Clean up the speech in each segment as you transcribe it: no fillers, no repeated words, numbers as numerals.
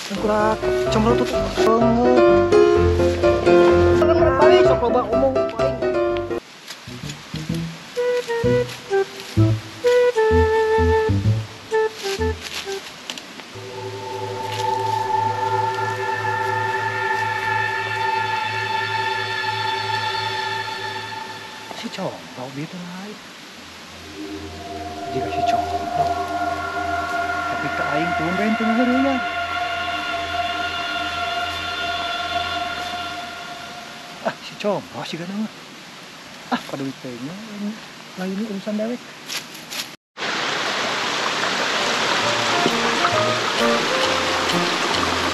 Tengkurak comro tutup banget. Balik sok loba omong aing. Si comro gitu lain. Jika si comro. Tapi ka aing tumben teu ngaheureuyan. Ah, si comro sih kan mah. Ah, paduit teh nya lain urusan dewek.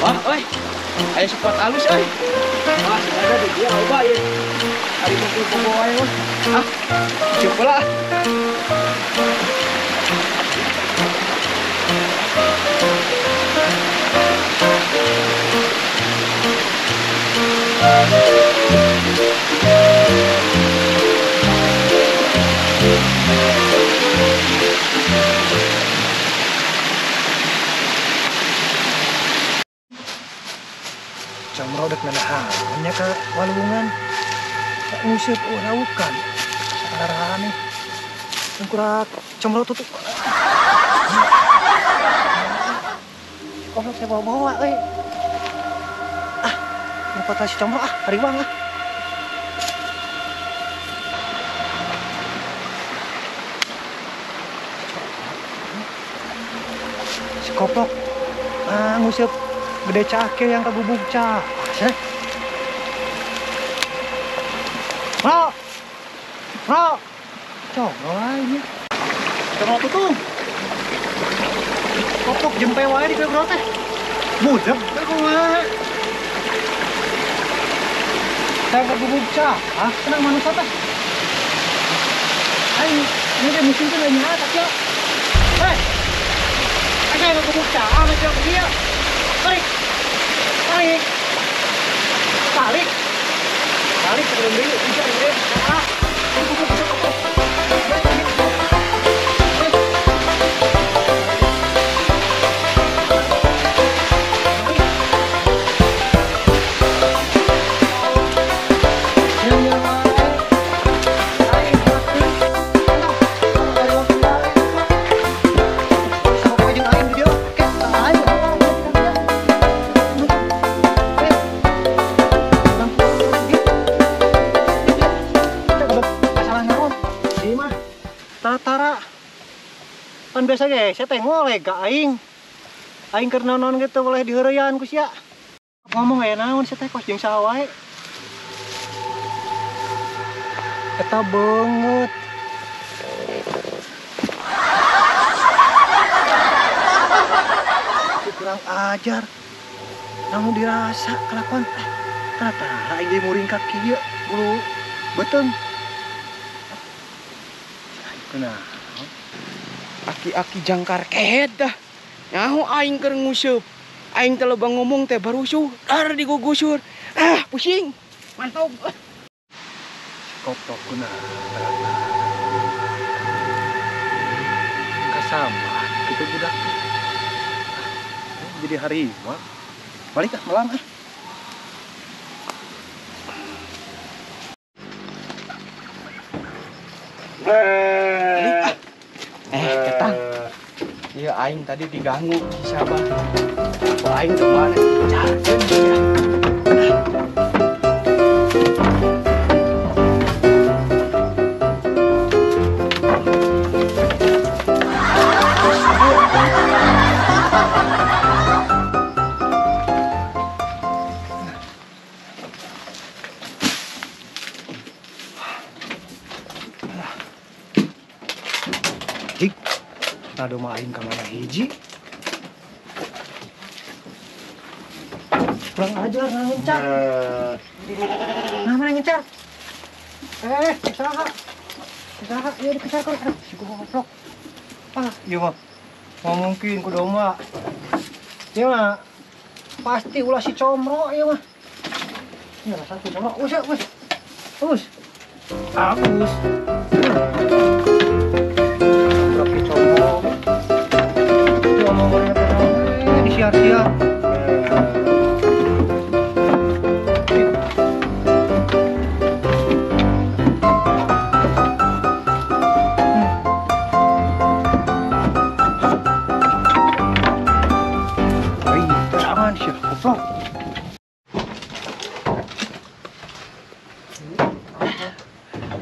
Wah, oi. Aya spot alus euy. Wah, ada di dia loba ieu. Ari kumpul popo wae mah. Ah, cukup lah. Comro dek nanahan nya ka walungan. Tak nguseup raukan. Sakarane. Tengkurak comro tutup. Goblok saya bawa-bawa euy. Ah, lupa si comro ah, hariwang ah. Si koplok ah nguseup gede cake yang kagubug cah. Seh. Bro. Bro. Comro lainnya. Comro tutung. Koplok jempe wae di bro teh. Budeg teh kumaha. Saya kagubug cah. Ah, tenang manusia teh. Aing, ini teh musim teh lain nya tak ya. Hei. Aing kagubug cah, macam dia. Tarik. Tarik. Tarik. Tarik sebelum beli bisa ini. Ah. Tara kan biasa ge saya teh ngoleh ka aing. Aing keur naon gitu boleh diheureyan ku sia. Ngomong aya naon sia teh kos jeung saha wae. Eta beungeut. Kurang ajar. Namun dirasa kelakuan tara aing jadi muring ka kieu bulu beuteung. Nah, aki-aki jangkar kehed dah. Nyaho aing keur nguseup. Aing teh loba ngomong teh barusuh, dar digugusur. Ah, pusing. Mantap. Koplok kuna. Kasama kitu budak. Jadi hari mah. Balik ah malam ah. Ketang. Iya aing tadi diganggu si Sabah. Kok aing kemana? Jarkeun ya. Jik, tado mah aing ka mana hiji. Kurang ajar nah ngencar. Nah mana ngencar? Saha. Saha ieu dikecarkeun. Aduh, si goblok. Ah, ieu mah. Moal mungkin ku domba. Ieu mah pasti ulah si comro ieu mah. Ini rasa ku comro. Us, us. Us. Agus. Comro. Itu omong-omongnya disiar-siar. Alungan sia, goblok.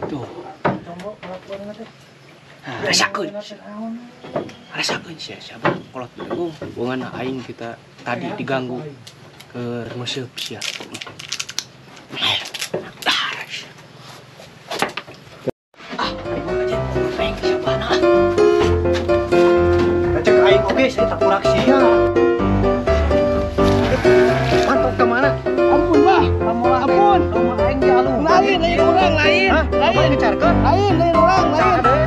Tuh. Rasakeun. Rasakeun sia siapa kolot bedegung. Wongan aing kita tadi diganggu ke nguseup sia. Ah, aing siapa na? Cek aing oge saya takurak sia. Mantap kemana? Ampun, Bah. Ampun. Rumah aing dialung. Lain, lain orang lain. Hah? Lain. Ngecarkeun? Lain, lain orang, lain.